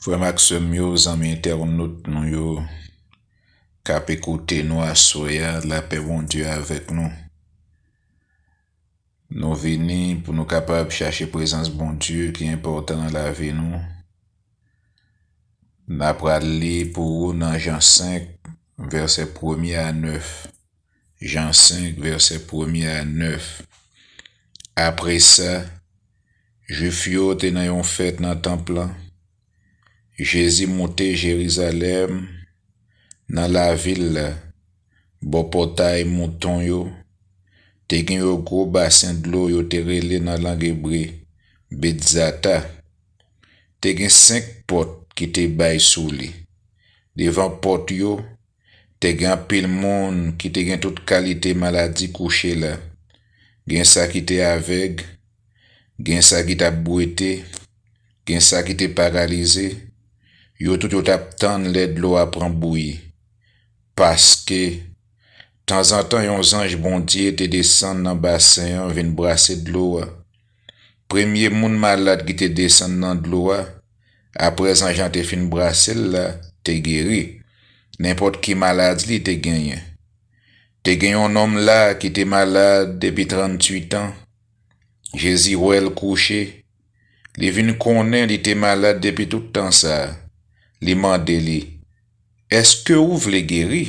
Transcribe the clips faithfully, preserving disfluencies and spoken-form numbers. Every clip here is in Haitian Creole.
Frè m ak sè m yo, zanmi entènot nou yo k ap ekoute nou aswè a, lapè Bondye avèk nou. Nou vini pou nou kapab chache prezans Bondye ki enpòtan nan lavi nou. N a pral li pou ou nan Jan senk, vèsè premye a nèf. Jan senk, vèsè premye a nèf. Apre sa, Jwif yo te nan yon fèt nan tanp lan. Jezi moute Jerizalèm, nan lavil la, bò Pòtay Mouton yo, te gen yon gwo basen dlo yo te rele nan lang ebre Betzata. Te gen senk pòt ki te bay sou li. Devan pòt yo, te gen anpil moun ki te gen tout kalite maladi kouche la. Gen sa ki te avèg, gen sa ki t ap bwete, gen sa ki te paralize. Yo tout yo t ap tann lè dlo a pran bouyi. Paske, tanzantan, yon zanj Bondye te desann nan basen an vin brase dlo a. Premye moun malad ki te desann nan dlo a, apre zanj lan te fin brase l la, te geri, nenpòt ki maladi li te genyen. Te gen yon nonm la ki te malad depi tranntuit an. Jezi wè l kouche. Li vin konnen li te malad depi tout tan sa a. Li mande li, "Èske ou vle geri?"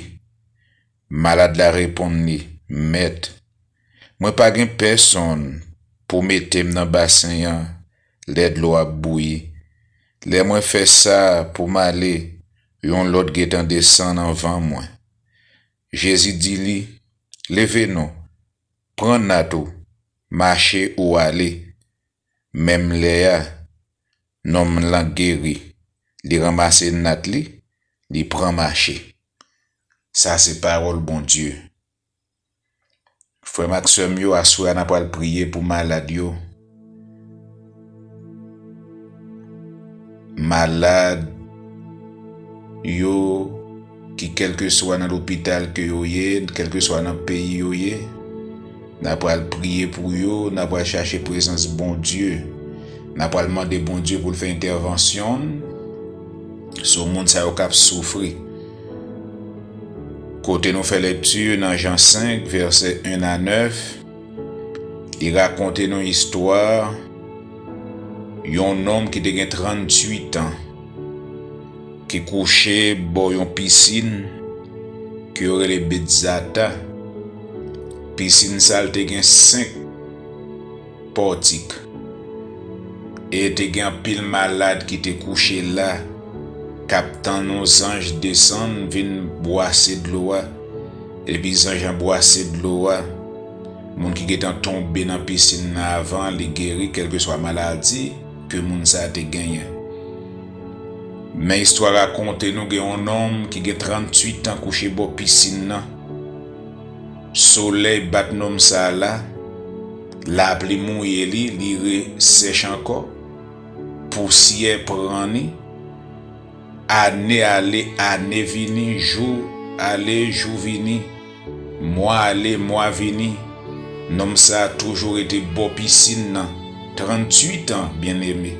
Malad la reponn li, "Mèt, mwen pa gen pèsonn pou mete m nan basen an lè dlo ap bouyi. Lè mwen fè sa pou m ale, yon lòt gentan desann anvan mwen." Jezi di li, "Leve non, pran nat ou, mache ou ale." Menm lè a, nonm lan geri. Li ranmase nat li, li pran mache. Sa se pawòl Bondye. Frè m ak sè m yo, aswè a n a pral priye pou malad yo. Malad yo ki kèlkeswa nan lopital ke yo ye, kèlkeswa nan peyi yo ye, n a pral priye pou yo, n a pral chache prezans Bondye. N a pral mande Bondye pou l fè entèvansyon l sou moun sa yo k ap soufri. Kote nou fè lekti nan Jan senk, vèsè en a nèf, li rakonte nou istwa yon nonm ki te gen tranntuit an, ki kouche bò yon pisin ke yo rele Betzata. Pisin sa a, l te gen senk pòtik. E te gen anpil malad ki te kouche la, k ap tann yon zanj desann vin bwase dlo a. Epi zanj lan bwase dlo a, moun ki gentan tonbe nan pisin nan avan, li geri, kèlkeswa maladi ke moun sa a te genyen. Men istwa rakonte nou gen yon nonm ki gen tranntuit an kouche bò pisin nan. Solèy bat nonm sa a la, lapli mouye li, li resèch ankò, pousyè pran li, ane ale, ane vini, jou ale, jou vini, mwa ale, mwa vini, nonm sa a toujou rete bò pisin nan, tranntuit an, byeneme.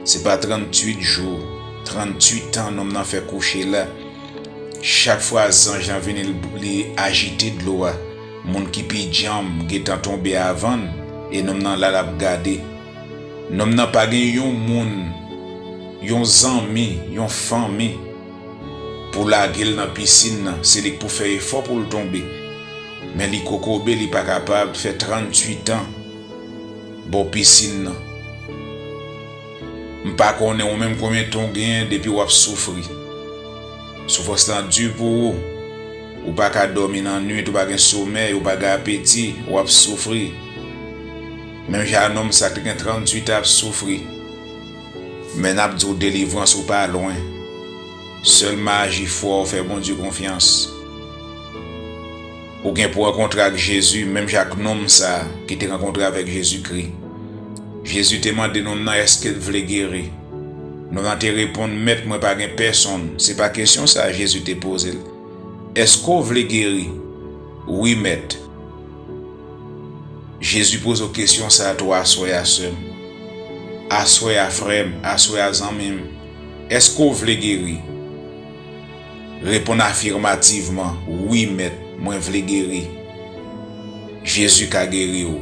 Se pa tranntuit jou, tranntuit an nonm nan fè kouche la. Chak fwa zanj lan vini, li, li ajite dlo a. Moun ki pi djanm gentan tonbe avan l, e nonm nan la, l ap gade. Nonm nan pa gen yon moun, yon zanmi, yon fanmi pou lage l nan pisin nan. Se li k pou fè efò pou l tonbe. Men li kokobe, li pa kapab fè tranntuit an bò pisin nan. M pa konnen ou menm konbyen tan w genyen depi w ap soufri. Soufrans lan di pou ou. Ou pa ka dòmi nan nwit, ou pa gen somèy, ou pa gen apeti, w ap soufri. Menm jan a nonm sa k te gen tranntuit an ap soufri. Men n ap di w delivrans ou pa lwen. Sèlman aji fwa w, fè Bondye konfyans. Ou gen pou rankontre ak Jezi, menm jan ak nonm sa a ki te rankontre avèk Jezikri. Jezi te mande nonm nan èske l vle geri. Nonm nan te reponn, "Mèt, mwen pa gen pèsonn." Se pa kesyon sa a Jezi te poze l. "Èske w vle geri?" "Wi, Mèt." Jezi poze w kesyon sa a tou aswè a, sè m. Aswè a, frè m, aswè a, zanmi m. Èske w vle geri? Reponn afimativman, wi, Mèt, mwen vle geri. Jezi ka geri w.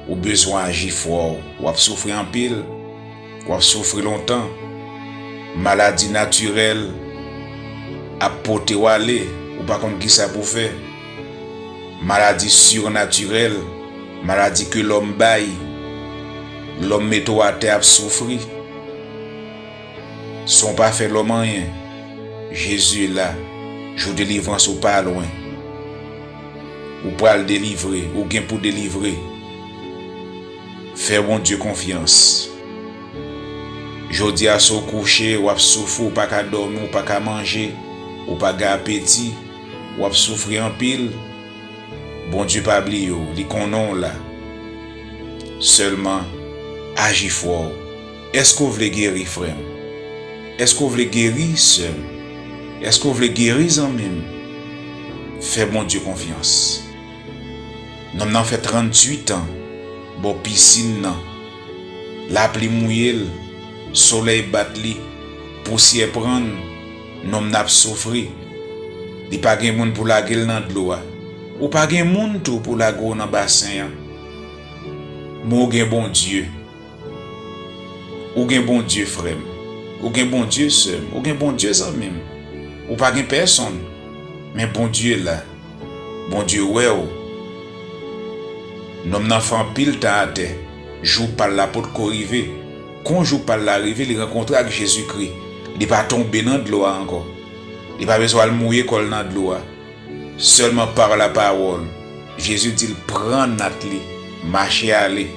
Ou bezwen aji fò. W ap soufri anpil. W ap soufri lontan. Maladi natirèl ap pote w ale. Ou pa konn kisa pou w fè. Maladi sirnatirèl, maladi ke lòm bay. Lòm mete w atè ap soufri. San w pa fè lòm anyen. Jezi la, jou delivrans ou pa lwen. Ou pral delivre, ou gen pou delivre. Fè Bondye konfyans. Jodi a, si w kouche, w ap soufri, ou pa ka dòmi, ou pa ka manje, ou pa gen apeti, w ap soufri anpil. Bondye pa bliye w, li konnen w la. Sèlman, aji fò. Èske w vle geri, frè m? Èske w vle geri, sè m? Èske w vle geri, zanmi m? Fè Bondye konfyans. Nonm nan fè tranntuit an bò pisin nan. Lapli mouye l, solèy bat li, pousyè pran l, nonm nan ap soufri. Li pa gen moun pou lage l nan dlo a. Ou pa gen moun tou pou lage w nan basen an. Men w gen Bondye. Ou gen Bondye, frè m. Ou gen Bondye, sè m. Ou gen Bondye, zanmi m. Ou pa gen pèsonn. Men Bondye la. Bondye wè w. Nonm nan fè anpil tan atè. Jou pa l la potko rive. Kon jou pa l la rive, li rankontre ak Jezikri. Li pa tonbe nan dlo a ankò. Li pa bezwen al mouye kò l nan dlo a. Sèlman pa lapawòl. Jezi di l, pran nat li, mache ale.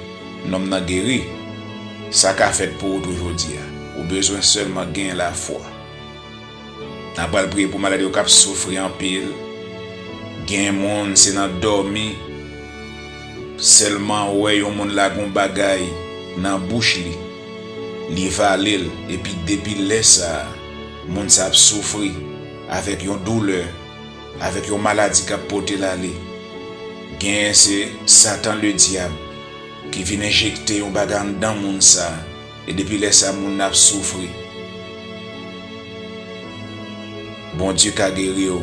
Nonm nan geri. Sa ka fèt pou ou tou jodi a. Ou bezwen sèlman gen lafwa. N a pral priye pou malad yo k ap soufri anpil. Gen moun, se nan dòmi sèlman ou wè yon moun lage yon bagay nan bouch li. Li vale l, epi depi lè sa a, moun sa ap soufri avèk yon doulè, avèk yon maladi k ap pote l ale. Genyen se Satan Ledyab ki vin enjekte yon bagay anndan moun sa a, e depi lè sa a, moun nan ap soufri. Bondye ka geri w.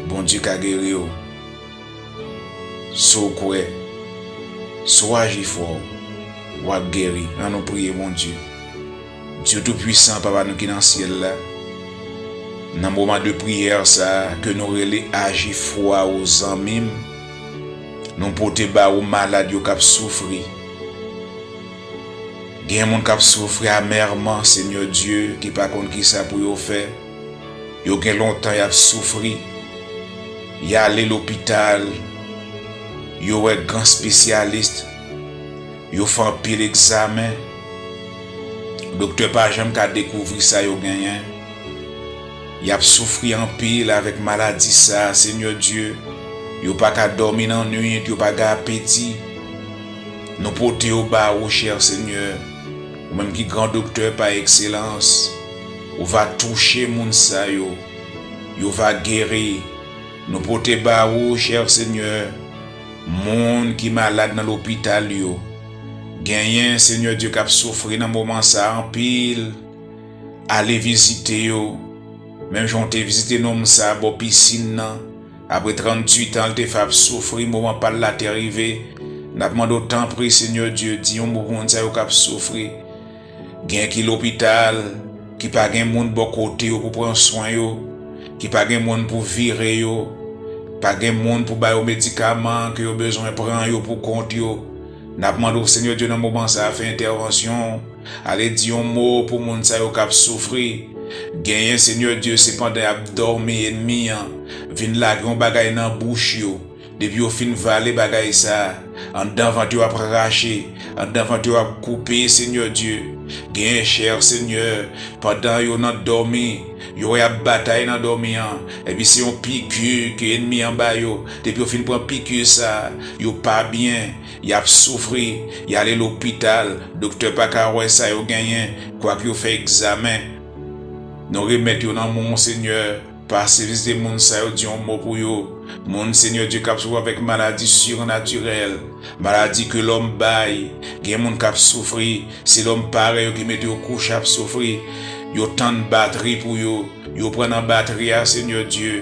Bondye ka geri w. Si w kwè, si w aji fò, w ap geri. Ann nou priye Bondye. Dye Toupisan, Papa nou ki nan syèl la, nan moman de priyè sa a, ke nou rele aji fwa ou zanmi m, nou pote ba ou malad yo k ap soufri. Gen moun k ap soufri amèman, Senyè Dye, ki pa konn kisa pou yo fè. Yo gen lontan y ap soufri. Y ale lopital, yo wè gran espesyalis, yo fè anpil egzamen. Doktè pa janm ka dekouvri sa yo genyen. Y ap soufri anpil avèk maladi sa a, Senyè Dye. Yo pa ka dòmi nan nwit, yo pa gen apeti. Nou pote yo ba ou, chè Senyè. Ou menm ki gran doktè pa ekselans, ou va touche moun sa yo. Yo va geri. Nou pote ba ou, chè Senyè, moun ki malad nan lopital yo. Genyen, Senyè Dye, k ap soufri nan moman sa a anpil. Ale vizite yo. Menm jan w te vizite nonm sa a bò pisin nan. Apre tranntuit an, l te fè ap soufri, moman pa l la te rive. N ap mande w, tanpri, Senyè Dye, di yon mo pou moun sa yo k ap soufri. Gen ki lopital, ki pa gen moun bò kote yo pou pran swen yo, ki pa gen moun pou vire yo, pa gen moun pou ba yo medikaman ke yo bezwen pran yo pou kont yo. N ap mande w, Senyè Dye, nan moman sa a, fè entèvansyon w. Ale di yon mo pou moun sa yo k ap soufri. Genyen, Senyè Dye, se pandan y ap dòmi, ènmi an vin lage yon bagay nan bouch yo. Depi yo fin vale bagay sa a, anndan vant yo ap rache, anndan vant yo ap koupe, Senyè Dye. Genyen, chè Senyè, pandan yo nan dòmi, yo wè y ap batay nan dòmi an, epi se yon piki ke ènmi an ba yo. Depi yo fin pran piki sa a, yo pa byen, y ap soufri, y ale lopital, doktè pa ka wè sa yo genyen, kwak yo fè egzamen. Nou remèt yo nan men w, Senyè. Pase vizite moun sa yo, di yon mo pou yo. Moun, Senyè Dye, k ap soufri avèk maladi sirnatirèl, maladi ke lòm bay. Gen moun k ap soufri, se lòm parèy yo ki mete yo kouche ap soufri. Yo tann batri pou yo, yo pran nan batri a, Senyè Dye.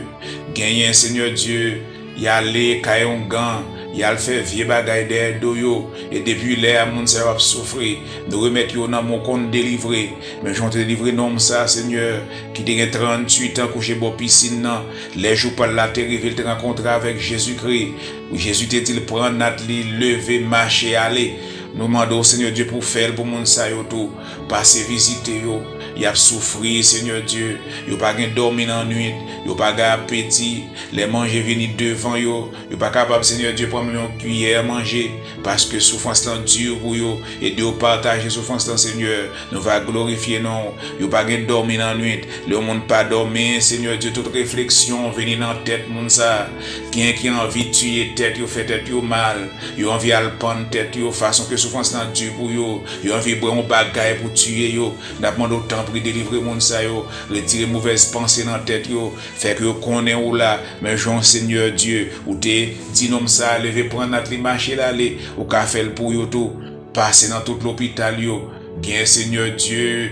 Genyen, Senyè Dye, y ale kay ongan, y al fè vye bagay dèyè do yo, e depi lè a, moun sa yo ap soufri. Nou remèt yo nan men w, konn delivre, men jan w te delivre nonm sa, Senyè, ki te gen tranntuit an kouche bò pisin nan. Lè jou pa l la te rive, l te rankontre avèk Jezikri. Jezi te di l, pran nat li, leve, mache, ale. Nou mande w, Senyè Dye, pou w fè l pou moun sa yo tou. Pase vizite yo. Y ap soufri, Senyè Dye. Yo pa gen dòmi nan nwit. Yo pa gen apeti. Lè manje vini devan yo, yo pa kapab, Senyè Dye, pran menm yon kiyè manje, paske soufrans lan di pou yo. Ede yo pataje soufrans lan, Senyè. Nou va glorifye non w. Yo pa gen dòmi nan nwit. Lè yon moun pa dòmi, Senyè Dye, tout refleksyon vini nan tèt moun sa. Gen ki anvi tiye tèt yo, fè tèt yo mal. Yo anvi al pann tèt yo, fason ke soufrans lan di pou yo. Yo anvi bwè yon bagay pou tiye yo. N ap mande w, tanpri, delivre moun sa yo. Retire movèz panse nan tèt yo. Fè ke yo konnen ou la, men jan w, Senyè Dye, ou te di nonm sa a, leve, pran nat li, mache l ale, ou ka fè l pou yo tou. Pase nan tout lopital yo. Gen, Senyè Dye,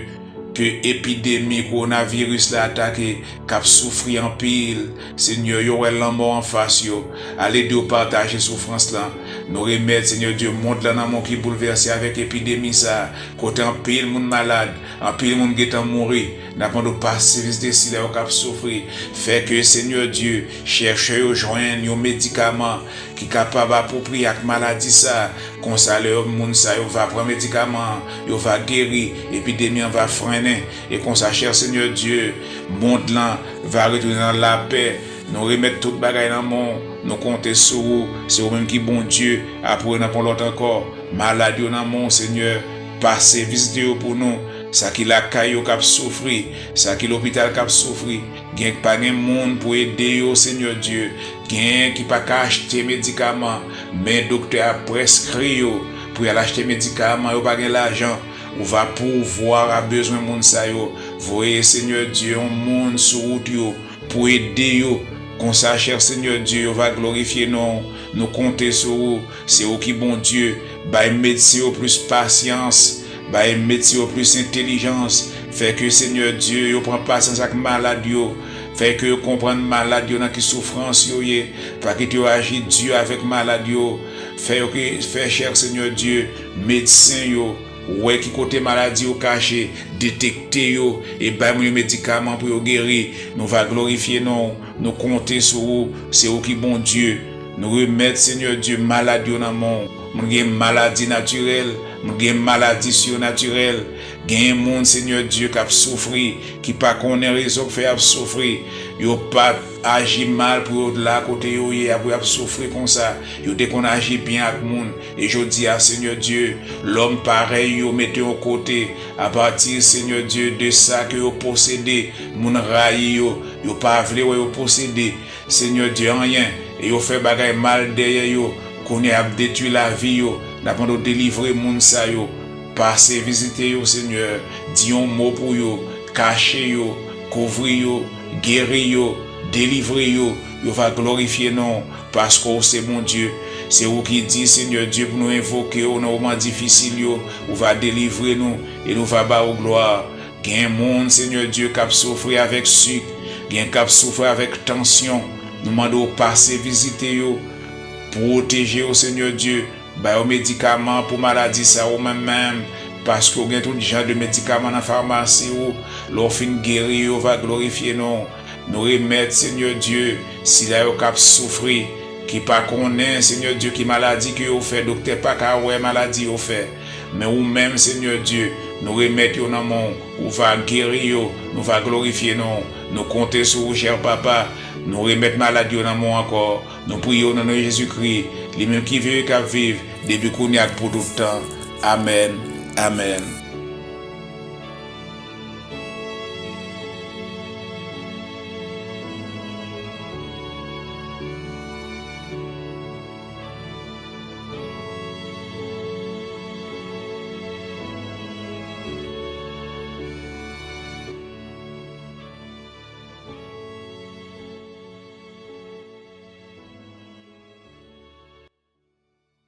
ke epidemi kowonaviris la atake, k ap soufri anpil. Senyè, yo wè lanmò anfas yo. Ale ede yo pataje soufrans lan. Nou remèt, Senyè Dye, mond lan nan men w ki boulvèse avèk epidemi sa a, kote anpil moun malad, anpil moun gentan mouri. N ap mande w pase vizite sila yo k ap soufri. Fè ke, Senyè Dye, chèchè yo jwenn yon medikaman ki kapab apwopriye ak maladi sa a. Konsa, lè moun sa yo va pran medikaman an, yo va geri, epidemi an va frennen. E konsa, chè Senyè Dye, mond lan va retounen nan lapè. Nou remèt tout bagay nan men w. Nou konte sou ou. Se ou menm ki Bondye. Apre w, n ap yon lòt ankò. Malad yo nan men w, Senyè. Pase vizite yo pou nou. Sa ki lakay yo k ap soufri, sa ki lopital k ap soufri, gen ki pa gen moun pou ede yo, Senyè Dye. Gen ki pa ka achte medikaman, men doktè a preskri yo pou y al achte medikaman, yo pa gen lajan. Ou va pouvwa a bezwen moun sa yo. Voye, Senyè Dye, yon moun sou wout yo pou ede yo. Konsa, chè Senyè Dye, yo va glorifye non w. Nou konte sou ou. Se ou ki Bondye. Bay medsen yo plis pasyans. Bay medsen yo plis entèlijans. Fè ke, Senyè Dye, yo pran pasyans ak malad yo. Fè ke yo konprann malad yo nan ki soufrans yo ye. Pa kite yo aji di avèk malad yo. Fè yo ke, fè, chè Senyè Dye, medsen yo wè ki kote maladi yo kache, detekte yo, e bay moun yo medikaman pou yo geri. Nou va glorifye non w. Nou konte sou ou. Se ou ki Bondye. Nou remèt, Senyè Dye, malad yo nan men w. Moun gen maladi natirèl, moun gen maladi sirnatirèl. Genyen moun, Senyè Dye, k ap soufri, ki pa konnen rezon k fè y ap soufri. Yo pa t aji mal pou yo la kote yo ye a, pou y ap soufri konsa. Yo te konn aji byen ak moun. E jodi a, Senyè Dye, lòm parèy yo mete yon kote, apati, Senyè Dye, de sa ke yo posede, moun rayi yo, yo pa vle wè yo posede, Senyè Dye, anyen, e yo fè bagay mal dèyè yo, kounye a y ap detwi lavi yo. N ap mande w delivre moun sa yo. Pase vizite yo, Senyè. Di yon mo pou yo, kache yo, kouvri yo, geri yo, delivre yo. Yo va glorifye non w, paske w se Bondye. Se ou ki di, Senyè Dye, pou nou envoke w nan moman difisil yo, ou va delivre nou e nou va ba ou glwa. Gen moun, Senyè Dye, k ap soufri avèk sik, gen k ap soufri avèk tansyon. Nou mande w pase vizite yo, pwoteje yo, Senyè Dye. Ba yo medikaman pou maladi sa yo menm menm, paske w gen tout jan de medikaman nan famasi ou. Lè w fin geri yo, yo va glorifye non w. Nou remèt, Senyè Dye, sila yo k ap soufri, ki pa konnen, Senyè Dye, ki maladi ke yo fè, doktè pa ka wè maladi yo fè. Men ou menm, Senyè Dye, nou remèt yo nan men w. Ou va geri yo, nou va glorifye non w. Nou konte sou ou, chè Papa. Nou remèt malad yo nan men w ankò. Nou priye w nan non Jezikri, li menm ki viv e k ap viv, depi kounye a ak pou tout tan. Amèn. Amèn.